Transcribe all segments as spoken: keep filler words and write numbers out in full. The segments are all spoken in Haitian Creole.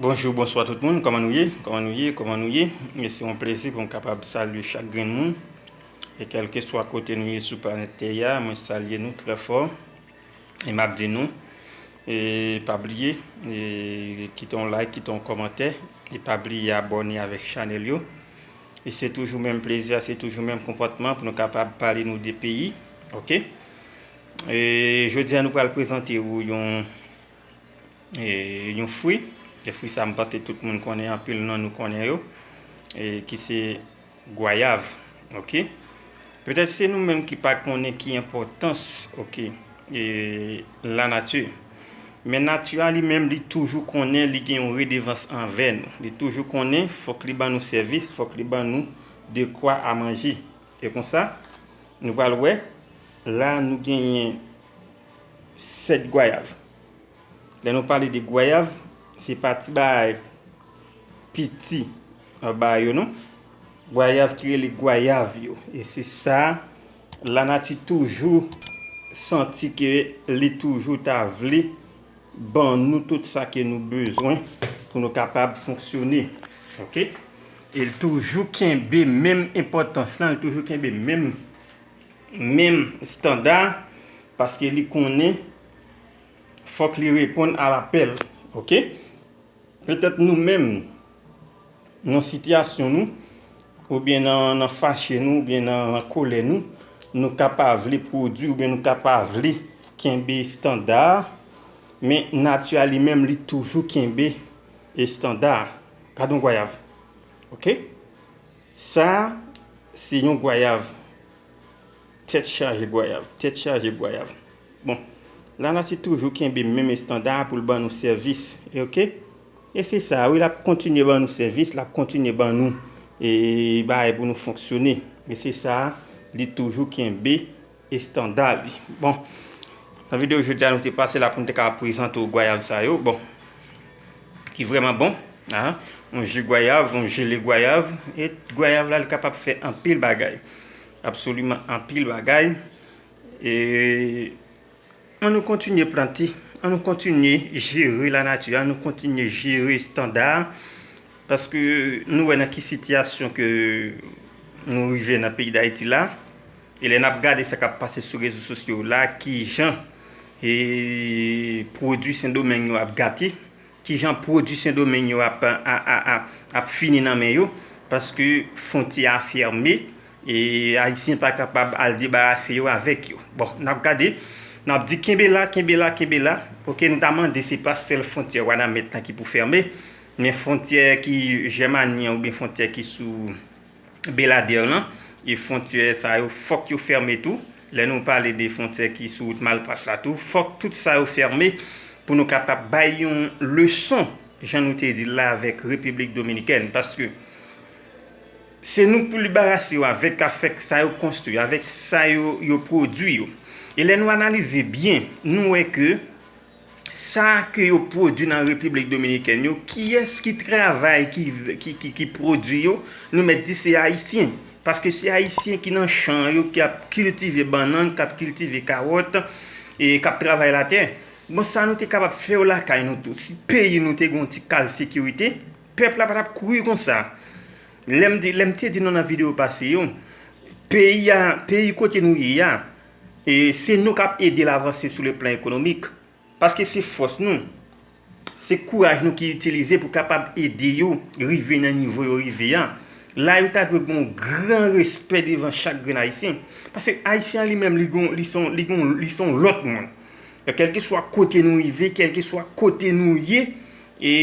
Bonjou, bonswa tout moun, kòman nou ye? Kòman nou ye? Kòman nou ye? E se yon plezi pou m kapab salye chak grenn moun. E kèlkeswa kote nou ye sou planèt Tè a, mwen salye nou trè fò. E m ap di nou, e pa bliye, e kite yon like, kite yon kòmantè, e pa bliye abòne avèk chanèl yo. E se toujou menm plezi a, se toujou menm konpòtman pou nou kapab pale nou de peyi. Oke? E jodi a nou pral prezante ou yon, e, yon fwi. E fwi sa m panse tout moun konnen, anpil nan nou konnen yo. E ki se gwayav. Oke? Petèt se nou menm ki pa konnen ki enpòtans, oke, e, lanati. Men nati a li menm, li toujou konnen li gen yon redevans anvè nou. Li toujou konnen fòk li ban nou sèvis, fòk li ban nou dekwa a manje. E konsa, nou pral wè, la nou genyen sèt gwayav. Lè nou pale de gwayav, se pa ti bagay piti anba yo non. Gwayav ki rele gwayav yo. E se sa, lanati toujou santi ke li toujou ta vle ban nou tout sa ke nou bezwen pou nou kapab fonksyone. Oke? E l toujou kenbe menm enpòtans lan, l toujou kenbe menm, menm estanda, paske li konnen fòk li reponn a lapèl. Oke? Petèt nou menm, nan sitiyasyon nou, oubyen nan, nan fache nou, oubyen nan, nan kolè nou, nou ka pa vle pwodui, oubyen nou ka pa vle kenbe estanda a, men nati a li menm, li toujou kenbe estanda a. Gade yon gwayav. Oke? Sa, se yon gwayav. Tèt chaje gwayav, tèt chaje gwayav. Bon, lanati toujou kenbe menm estanda a pou l ban nou sèvis, e oke? E se sa, wi, l ap kontinye ban nou sèvis, l ap kontinye ban nou, e, bagay pou nou fonksyone. E se sa, li toujou kenbe estanda li. Bon, nan videyo jodi a, nou te pase la pou nou te ka prezante w gwayav sa yo. Bon, ki vrèman bon. Yon ji gwayav, yon jele gwayav. E gwayav la, li kapab fè anpil bagay. Absoliman anpil bagay. E ann nou kontinye plante, ann nou kontinye jere lanati, ann nou kontinye jere estanda a. Paske nou wè nan ki sitiyasyon ke nou rive nan peyi Dayiti la. E lè n ap gade sa k ap pase sou rezo sosyo la, kijan, e, pwodui Sendomeng yo ap gate, kijan pwodui Sendomeng yo ap, a, a, a, ap fini nan men yo, paske fwontyè a fèmen, e Ayisyen pa kapab al debarase yo avèk yo. Bon, n ap gade, n ap di kenbe la, kenbe la, kenbe la. Oke, nou ta mande se pa sèl fwontyè Wanament lan ki pou fèmen, men fwontyè ki Jèmani an oubyen fwontyè ki sou Beladè lan, e fwontyè sa yo, fòk yo fèmen tou. Lè nou pale de fwontyè ki sou wout Malpas la tou, fòk tout sa yo fèmen pou nou kapab bay yon leson, jan nou te di l la, avèk Repiblik Dominikèn. Paske se nou pou debarase yo avèk afè sa yo konstwi, avèk sa yo, yo pwodui yo. E lè nou analize byen, nou wè ke sa ke yo pwodui nan Repiblik Dominikèn yo, kiyès ki travay, ki, ki, ki, ki pwodui yo? Nou mèt di se Ayisyen. Paske se Ayisyen ki nan chan yo, k ap kiltive bannann, k ap kiltive kawòt, e k ap travay latè. Bon, sa nou te kapab fè yo lakay nou tou. Si peyi nou te gen yon ti kal sekirite, pèp la pa t ap kouri konsa. Lè m di, lè m te di nou nan videyo pase yo, peyi a, peyi kote nou ye a, e se nou k ap ede l avanse sou le plan ekonomik. Paske se fòs nou, se kouraj nou ki itilize pou kapab ede yo rive nan nivo yo rive a. La, yo ta dwe gen yon gran respè devan chak grenn Ayisyen. Paske Ayisyen an li menm, li gon, li son, li gon, li son lòt moun. Kèlkeswa kote nou rive, kèlkeswa kote nou ye, e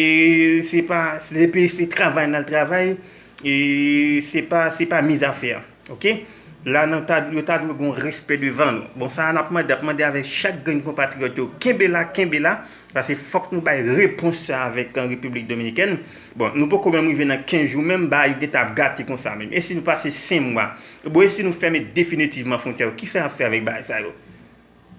se pa, se, se travay n al travay, e se pa, se pa mizafè. Oke? La, nou ta, yo ta dwe gen respè devan nou. Bon, sa a n ap mande, ap mande avèk chak grenn konpatriyòt yo, kenbe la, kenbe la, paske fòk nou bay repons sa avèk, an, Repiblik Dominikèn. Bon, nou poko menm rive nan kenz jou menm, bagay yo gentan ap gate konsa menm. E si nou pase senk mwa? Bon, e si nou fèmen definitivman fwontyè yo? Kisa y ap fè avèk bagay sa yo?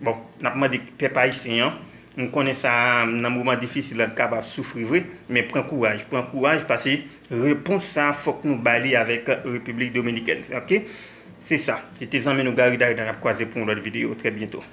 Bon, n ap mande pèp ayisyen an, m konnen sa nan moman difisil la n kapab soufri vre, men pran kouraj, pran kouraj, paske repons sa a fòk nou ba li avèk Repiblik Dominikèn. Oke? Se sa. Se te zanmi nou Gary Darida, n ap kwaze pou yon lòt videyo. Trè byento.